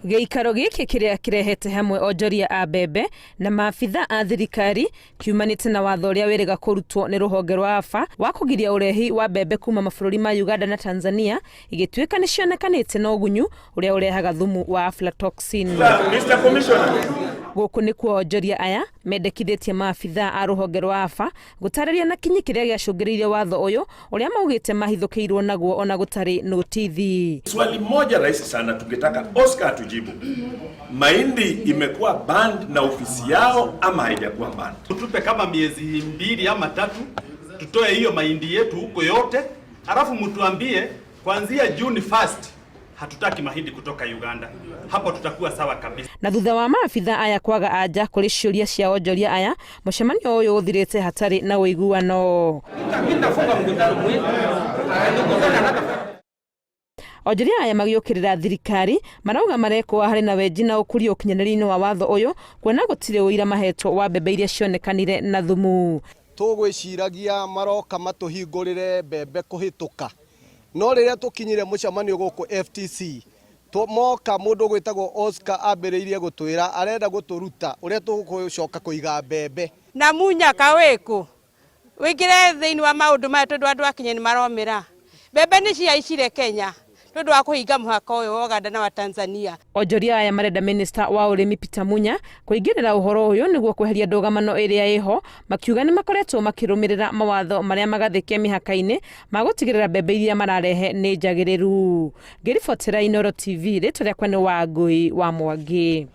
Gĩikaro gĩkĩ kĩrĩa kĩrehete hamwe onjoria a mbembe na maabitha a thirikari kiumanĩte na watho ũrĩa wĩrĩga kũrutwo nĩ rũhonge rwa AFA wa kũgiria ũrehi wa mbembe kuma mabũrũri ma Uganda na Tanzania igĩtuĩka nĩ cionekanĩte na ũgunyu ũrĩa ũrehaga thumu wa aflatoxin. Mr. Commissioner. Gũkũ nĩkuo onjoria aya mendekithĩtie maabitha a rũhonge rwa AFA gũtarĩria na kinyi kĩrĩa gĩacũngĩrĩirie watho ũyũ ũrĩa maugĩte mahithũkĩirwo naguo ona gũtarĩ notithi. Swali moja rahisi sana tungetaka Oscar atujibu. Mahindi imekuwa banned na ofisi yao ama haijakuwa banned? Tupe kama miezi 2 ama 3 tutoe hiyo mahindi yetu huko yote, alafu mtuambie kuanzia June 1st hatutaki mahindi kutoka Uganda. Hapo tutakuwa sawa kabisa. Na thutha wa maabitha aya kwaga anja kũrĩ ciũria cia onjoria aya, mũcemanio ũyũ ũthirĩte hatarĩ na ũiguano. Onjoria aya magĩũkĩrĩra thirikari marauga marekwo harĩ na wenji na ũkũria ũkinyanĩria-inĩ wa watho ũyũ kuona gũtirĩ ũira mahetwo wa mbembe iria cionekanire na thumu. Tũgwĩciragia maroka matũhingũrĩre mbembe kũhĩtũka, no rĩrĩa tũkinyire mũcemanio gũkũ FTC moka mũndũ gwĩtagwo Oscar ambĩrĩirie gũtwĩra arenda gũtũruta ũrĩa tũgũcoka kũiga mbembe. Na Munyaka wĩkũ wĩingĩre thĩinĩ wa maũndũ maya tondũ andũ a Kenya nĩ maromĩra. Mbembe nĩ ciaicire Kenya tondũ wa kũhinga mũhaka ũyũ wa Uganda na wa Tanzania. Onjoria aya marenda minista wa ũrĩmi Peter Munya kũingĩrĩra ũhoro ũyũ nĩguo kweheria ndũgamano ĩrĩa ĩho, makiuga nĩ makoretwo makĩrũmĩrĩra mawatho marĩa magathĩke mĩhaka-inĩ ma gũtigĩrĩra mbembe iria mararehe nĩ njagĩrĩru. Ngĩribotera Inooro TV, rĩtwa rĩakwa nĩ Wangũi wa Mwangi.